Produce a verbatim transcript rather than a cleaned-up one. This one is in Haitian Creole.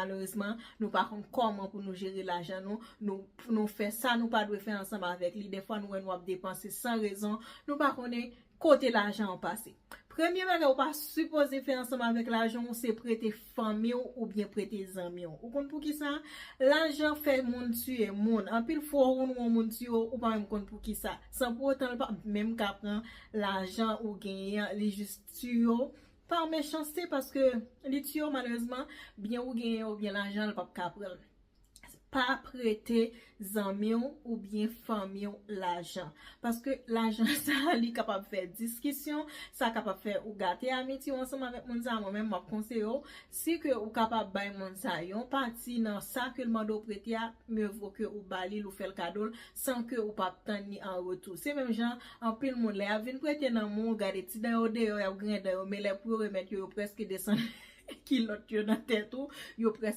Malerezman, nou pa konn kòman pou nou jere lajan nou. Nou, nou fè sa nou pa dwe fè ansanm avèk li. Dèfwa, nou wè nou ap depanse san rezon. Nou pa konnen kote lajan an pase. Premye bagay ou pa sipoze fè ansanm avèk lajan w, se prete fanmi w oubyen prete zanmi w. Ou konn poukisa? Lajan fè moun tiye moun. Anpil fwa, ou konn wè yon moun tiye w, ou pa menm konn poukisa. San pou otan, l pa menm ka pran lajan ou genyen an, li jis tiye w pa mechanste, paske li tiye w, malerezman, byen ou genyen oubyen lajan, l p ap ka pran l. Pa prete zanmi w oubyen fanmi w lajan. Paske lajan sa a, li kapab fè diskisyon, sa kapab fè ou gate amitye w ansanm avèk moun sa a. Mwen menm, m ap konseye w, si ke ou kapab bay moun sa a yon pati nan sa ke l mande w prete a, mieux vaut ke ou ba li l, ou fè l kado l, san ke ou p ap tann li an retou. Se menm jan, anpil moun, lè y ap vin prete nan men w, gade ti dan yo deyò, y ap griyen dan yo, men lè pou yo remèt yo, yo prèske desann kilòt yo nan tèt ou, yo prèske